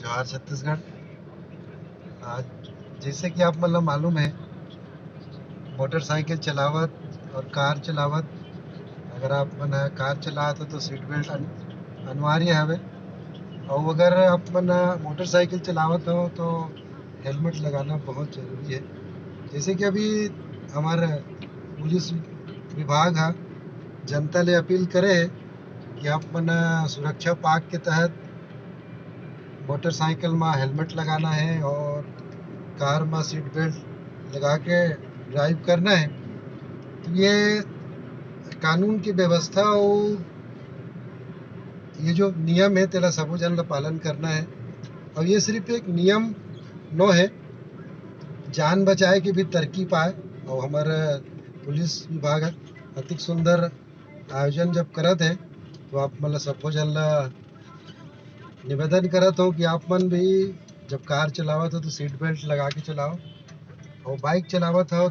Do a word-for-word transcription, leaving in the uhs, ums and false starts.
जोहार छत्तीसगढ़। आज जैसे कि आप मन ला मालूम है, मोटरसाइकिल चलावत और कार चलावत, अगर आप मन ह कार चलावत हो तो सीट बेल्ट अन-, अनिवार्य हवे। और अगर आप मन ह मोटरसाइकिल चलावत हो तो हेलमेट लगाना बहुत जरूरी है। जैसे कि अभी हमारे पुलिस विभाग ह जनता ले अपील करे है कि आप मन ह सुरक्षा पाक के तहत मोटरसाइकिल में हेलमेट लगाना है और कार में सीट बेल्ट लगा के ड्राइव करना है। तो ये कानून की व्यवस्था और ये जो नियम है, तेला सबो जन ला पालन करना है। और ये सिर्फ एक नियम नो है, जान बचाए के भी तरकीब आय। और हमारा पुलिस विभाग ह अतिक सुंदर आयोजन जब करत है, तो आप मन ला सबो जन ला निवेदन करत हो कि आप मन भी जब कार चलावत हो तो सीट बेल्ट लगा के चलाओ, और बाइक चलावत हो